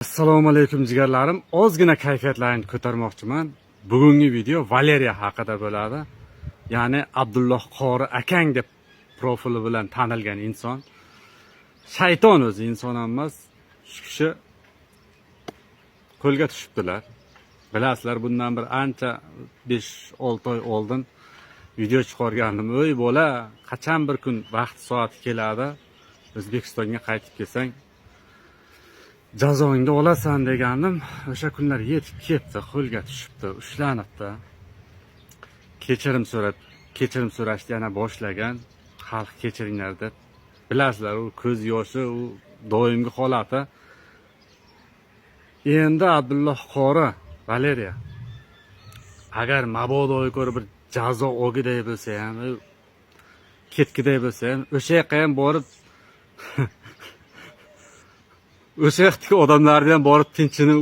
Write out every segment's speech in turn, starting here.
Assalomu alaykum, jigarlarim. Ozgina kayfiyatlaringni ko'tarmoqchiman. Bugungi video Valeriya haqida bo'ladi. Ya'ni Abdulloh Qori akang deb profili bilan tanilgan inson. Shayton o'zi, inson ham emas. Shu kishi qo'lga tushibdilar. Bilasizlar, bundan bir ancha, 5-6 oy oldin video chiqargandim. "Ey bola, qachon bir kun vaqt soati keladi, O'zbekistonga qaytib kelsang, jazongni olasan", degandim. O'sha kunlar yetib ketdi, qo'lga tushibdi, ushlanibdi. Kechirim so'rab, kechirim so'rashni yana boshlagan. Xalq, kechiringlar deb. Bilasizlar, u ko'z yoshi, u doimgi holati. Endi Abdulloh Qori Valeriya agar mabodo ko'ra bir jazo olgiday bo'lsa ham, ketgiday bo'lsa ham, o'sha yoqqa ham borib, o'sha yoqdagi odamlarni ham borib tinchini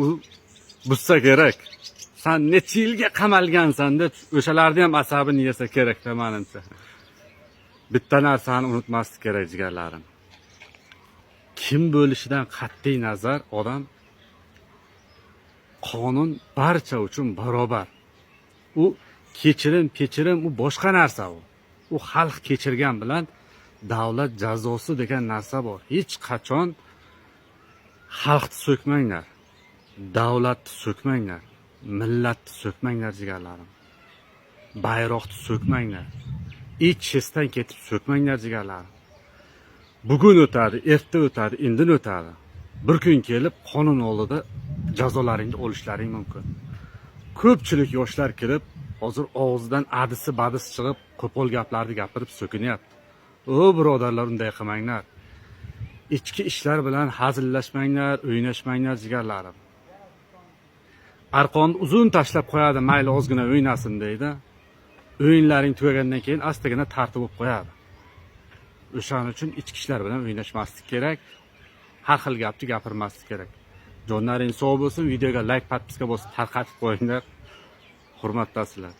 buzsa kerak. "San necha yilga qamalgansan", deb o'shalarni ham asabini yesa kerakda, manimcha. Bitta narsani unutmaslik kerak, jigarlarim. Kim bo'lishidan qat'iy nazar, odam, qonun barcha uchun barobar. U kechirim kechirim u boshqa narsa u. U xalq kechirgan bilan davlat jazosi degan narsa bor. Hech qachon xalqni so'kmanglar, davlatni so'kmanglar, millatni so'kmanglar, jigarlarim. Bayroqni so'kmanglar. Ich esdan ketib so'kmanglar, jigarlarim. Bugun o'tadi, erta o'tadi, indin o'tadi. Bir kun kelib qonun oldida jazolaringni olishlaring mumkin. Ko'pchilik yoshlar kirib, hozir og'zidan adisi badisi chiqib, qo'pol gaplarni gapirib so'kinyapti. O birodarlar, unday qilmanglar. Ichki ishlar bilan hazillashmanglar, o'ynashmanglar, jigarlarim. Arqonni uzun tashlab qo'yadi, "Mayli, ozgina o'ynasin", deydi. O'yinlaring tugagandan keyin astagina tartib bo'lib qo'yadi. O'shaning uchun ichki ishlar bilan o'ynashmaslik kerak. Har xil gapni gapirmaslik kerak. Jonlaring sog' bo'lsin, videoga layk, подписка bosib tarqatib qo'yinglar. Hurmatdasizlar.